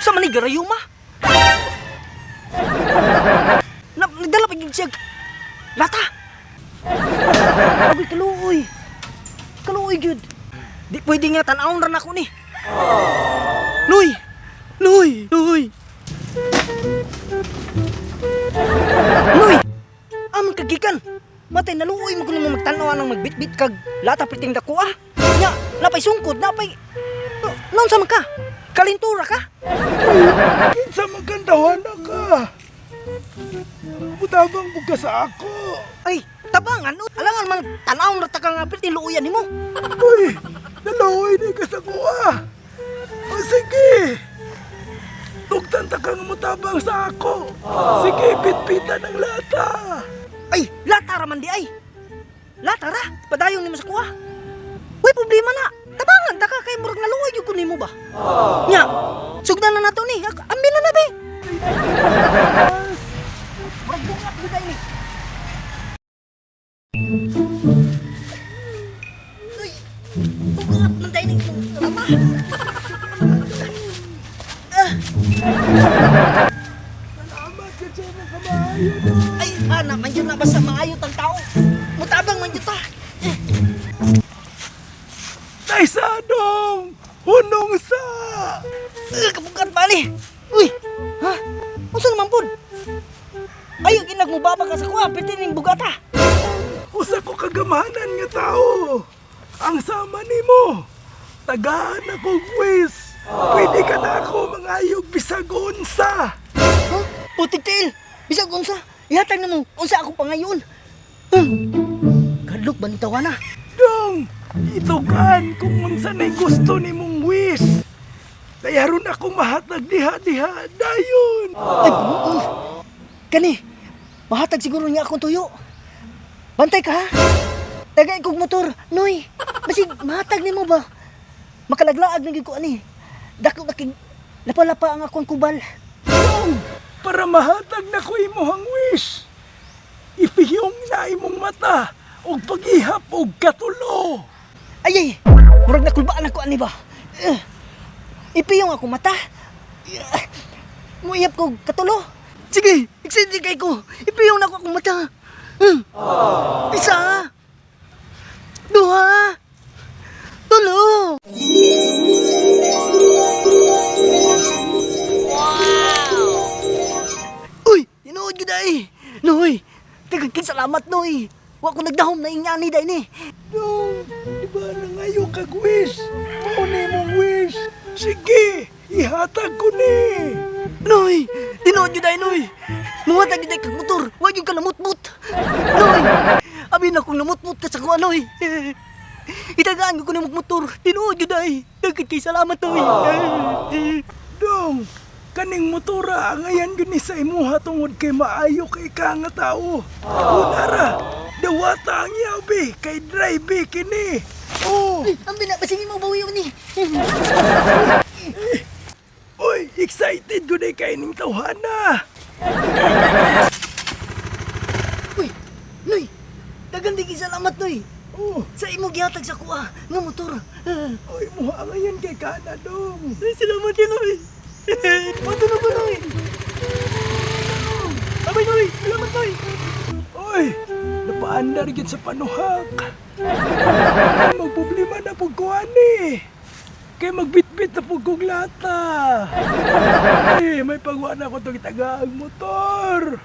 Sa man ni garayuma? Na, nagdala pa gyud siya lata. Agoy kaluoy. Kaluoy gyud. Di pwede nga tan-awon ra nako ni. Noy! Noy! Noy! Noy! Amang kagikan! Matay naluoy mo kuno mo magtan-aw anang magbitbit kag lata priting dako ah. Nya, napay sungkod, napay no, naunsa man ka? Kalintura ka? Kinsa man kang tawana ka? Mutabang mo ka sa ako. Ay, tabangan, no? Alangan man tan-aw ra ta ka nga priting luoyan nimo. Uy, naluoy ni ka sa kuha. O sige. Tugtan ta kang mutabang sa ako. Sige, bitbitan ang lata. Ay, lata ra man di ay. Lata ra, padayon nimo sa kuha. Uy, problema na. Tabangan ta ka kay murag naluoy gyud ko nimo ba? Nya, sugdan na nato ni. Ambi na na be. Murag bungat gyud ay ni. Uy, bungat man day ni tama. Salamat ka sa mga kamaayo. Ay, ana man yun na basta maayo tang tao. Mutabang man yun ta. Taysadong! Hunong sa! Kabugat ba ni? Uy, ha? Unsa naman pud? Ayo ginag mo baba ka sa kuha, pwede ning bugata. Usa ko kagamanan nga tao. Ang sama nimo. Tagaan akong wis. Pwede ka na ako mangayog bisag unsa. Ha? Putik tiil. Bisag unsa? Ihatag na mo unsa ako pangayon. Kadlok ba ni tawana? Dong, itukan kung unsa na'y gusto nimong wish. Kaya ron ako mahatag diha-diha dayon. Ay, buo. Kani, mahatag siguro niya akong tuyo. Bantay ka ha? Tagay kog motor, Noy. Basig mahatag nimo ba? Makalaglaag na gyud ko ani. Dako na kig lapa-lapa ang akong kubal. Dong, para mahatag na ko imong wish. Ipihong na imong mata og pag-ihap og katulo. Ay ay, murag nakulbaan ako ani ba? Ipiyong ako mata. Muiyap ko katulo. Sige, excited kay ko. Ipiyong na ako akong mata. Isa. Duha. Tulo. Wow! Uy, tinuod gyud ay. Noy, tagang salamat Noy. Wa ko nagdahom na ingani day ni. Dong, di ba nangayo kag wish? Mao ni imong wish. Sige, ihatag ko ni. Noy! Tinuod yun ay, Noy! Muhatag yun ay kag motor! Huwag yung ka namutmut! Noy! Abi na kung namutmut ka sa kuha, Noy! Itagaan ko ko ng motor! Tinuod yun ay! Dagkad kay salamat, Noy! Dong, kaning motora angayan gyud ni sa imuha tungod kay maayo kay ka nga tao. Unara, dawata ang yabi kay drive kini. Oh, Ang binabasingin mo bawi yun ni! oy, excited gud ay kay ning tawhana. Uy! Noy! Dagan di kay salamat, Noy! Oh, Sa imo gihatag sa kuha nga motor! oy, muha angayan kay kana dong. Ay, salamat yun, Noy! Matulog ko, Noy! Abay, Noy! Salamat, Noy! Oy, napaandar gyud sa panuhak. Magproblema na pug ko ani. Kay magbitbit na pug kog lata. Eh, may pagwa na ko tong itagaang motor.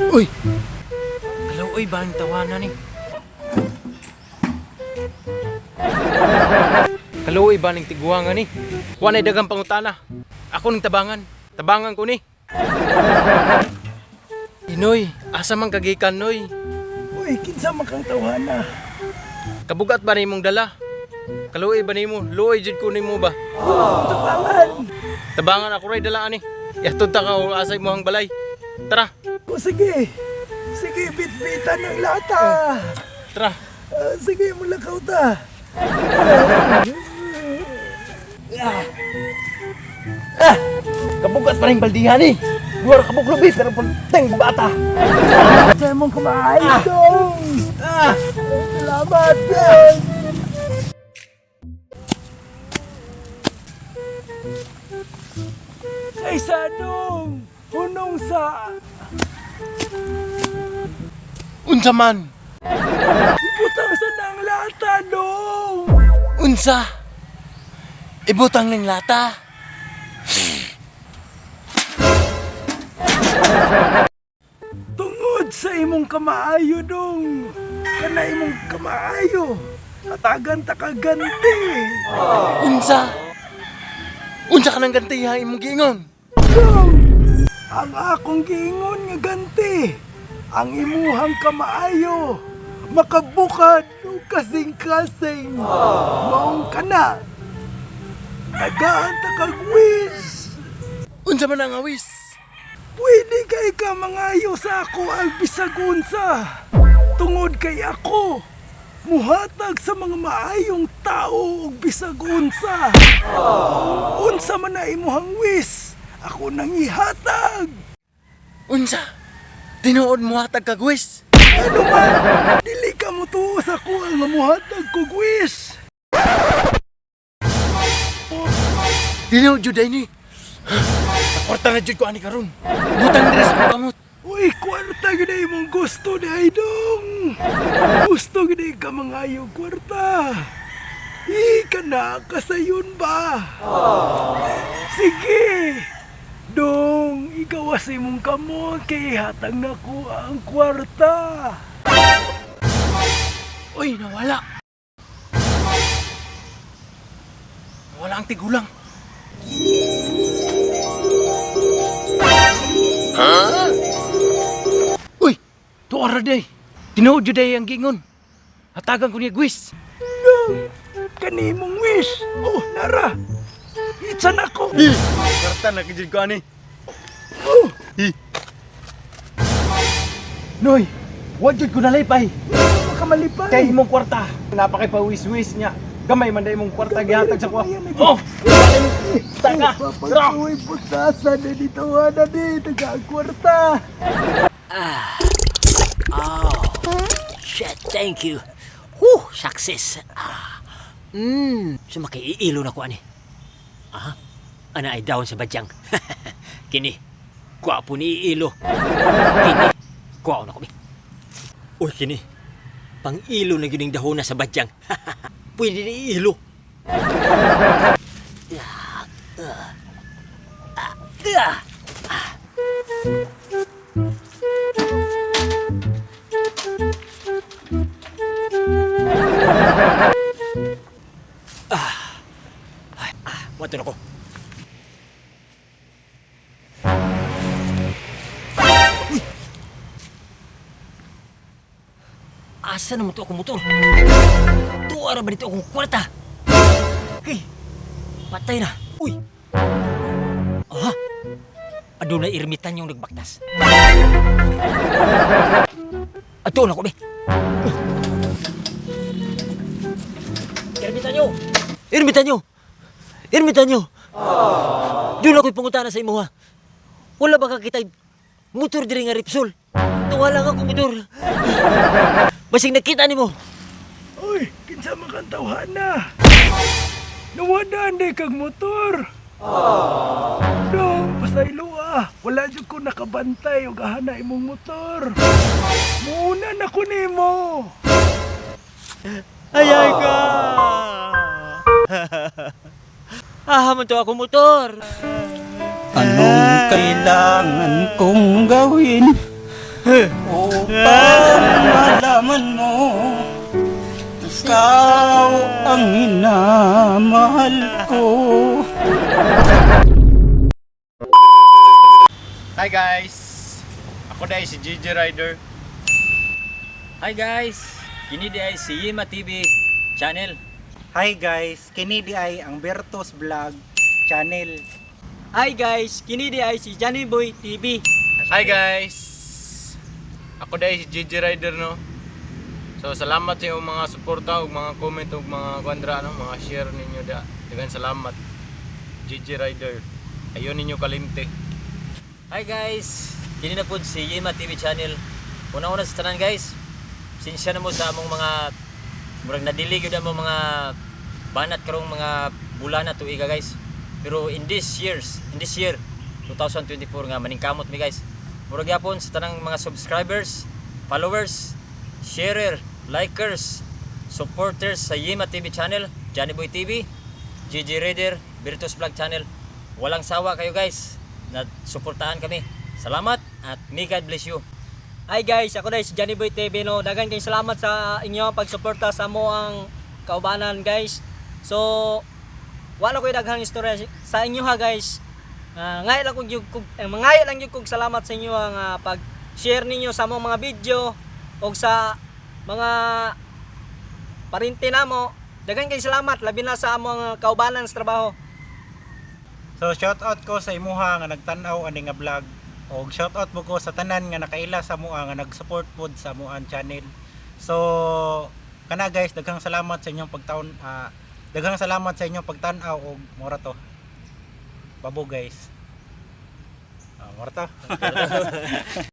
Uy! Kaluoy ba ang tawanan ni? Kaluoy ba ning tiguangan ni? Wa nay dagang pangutana. Ako ning tabangan. Tabangan ko ni. Inoy, asa man kagikan noy? Uy, kinsa man kang tawhana? Kabugat ba nimong dala? Kaluoy ba nimo? Luoy jud ko nimo ba? Tabangan. Tabangan ako ray dala ani. Yatod ta ka o asay mo ang balay. Tara, O sige. Sige, bitbitan ng lata. tara. Ah, sige, mulakaw ta. Kabugat pa rin baldihan eh. Duha ra ka buklo bi pero pagteng bata. Sa imong kamaayo, dong. Salamat, dong. Kaysa, dong. Hunong sa Unsa man? Ibutang sa nang lata, dong. Unsa? Ibutang ning lata. Tungod sa imong kamaayo, dong. Kana imong kamaayo. Atagan ta ka ganti. Unsa? Unsa ka nang ganti ha imong giingon? Dong, ang akong giingon nga ganti. Ang imuhang kamaayo. Makabukad o kasing-kasing. Maong kana. Tagaan ta kag wish. Unsa man ang awis? Pwede kay ka mangayo sa ako ang bisag unsa. Tungod kay ako, muhatag sa mga maayong tao og bisag unsa. Kung unsa man na imuhang wis, ako nang ihatag. Unsa? Tinuod mo hatag kag wis? Ano man, dili ka mo tuo sa ako ang muhatag kog wis. Tinuod jud ay ni. Kwarta na jud ko ani karon. Butang diri sa akong kamot. Uy, kwarta gid ay imong gusto ni ay dong. Gusto gid ay ka mangayo kwarta. Ika na kasayon ba? Sige. Dong, ikaw as imong kamot kay hatag na ko ang kwarta. Uy, nawala. Nawala ang tigulang. Huh? Uy, tuara day. Tinuod jud day ang gingon. Hatagan ko niya gwis. Dong, kanimong wish. Oh, nara. Itsa na ko. Kwarta na gid ko ani. Oh, Noy, wa jud ko nalipay. makamalipay. Kay imong kwarta. Napakay pawis-wis niya. Gamay man day imong kwarta gihatag sa kuha. Gamay, Oh, taka. Tra. Pagsuway putasan na dito na di, taga ang kwarta. Shit, thank you. Whew, success. Ah. So makiiilo na ko ani. Aha. Ana ay down sa badyang. Kini, gwapo ni iilo. Kini, gwapo na ko bi. Uy, kini. Pang-ilo na gyud ning dahona sa badyang. Pwede ni iilo. Ah, ah. Wato na ko. Uy! Asa naman to akong motor? Tuwa ra ba dito akong kwarta? Hey! Patay na! Uy! Aha! Adunay ermitan yung nagbaktas. Ato na ko, be! Ermitanyo! Ermitanyo! Ermitanyo! Doon ako'y pangutana sa imo ha. Wala ba ka kita'y motor diri nga Repsol? Nawala nga akong motor. Basig nakita nimo. Uy, kinsa man kang tawhana? Nawadaan di kag motor. Dong, pasaylo ah. Wala jud ko nakabantay og ahana imong motor. Muuna na ko nimo. Ayay ka! Ah, man to akong motor. Anong kailangan kong gawin upang malaman mo ikaw ang minamahal ko? Hi guys. Ako dai si GG Rider. Hi guys! Kini di ay si Yima TV channel. Hi guys, kini di ay ang Bertos Vlog channel. Hi guys! Kini di ay si Johnny Boy TV. Hi guys. Ako dai si GG Rider no. So salamat sa inyong mga suporta ug mga comment ug mga kuandra no, mga share ninyo da. Daghang salamat. GG Rider. Ayon ninyo kalimte. Hi guys! Kini na po si Yema TV channel. Una-una sa tanan guys. Sinsya na mo sa among mga murag nadili gyud among mga banat karong mga bulan na tuiga guys. Pero in this year 2024 nga maningkamot mi guys. Murag yapon sa tanang mga subscribers, followers, sharer, likers, supporters sa Yema TV channel, Johnny Boy TV, GG Raider, Virtus Vlog channel. Walang sawa kayo guys. Nagsuportahan kami. Salamat at may God bless you. Hi guys, ako na si Johnny Boy TV no. Daghang kayong salamat sa inyong pagsuporta sa mo ang kaubanan guys. So wala ko'y daghang istorya sa inyo ha guys. Ngay lang kog mangaya lang gyud kog salamat sa inyo ang pag-share ninyo sa among mga video og sa mga parinti namo. Daghang kayong salamat labi na sa among kaubanan sa trabaho. So shout out ko sa imuha nga nagtan-aw ani nga vlog og shout out mo ko sa tanan nga nakaila sa mua nga nag-support pod sa amuan channel. So kana guys, daghang salamat sa inyong pagtaon daghang salamat sa inyong pagtan-aw og mora to. Babo guys. Mora to.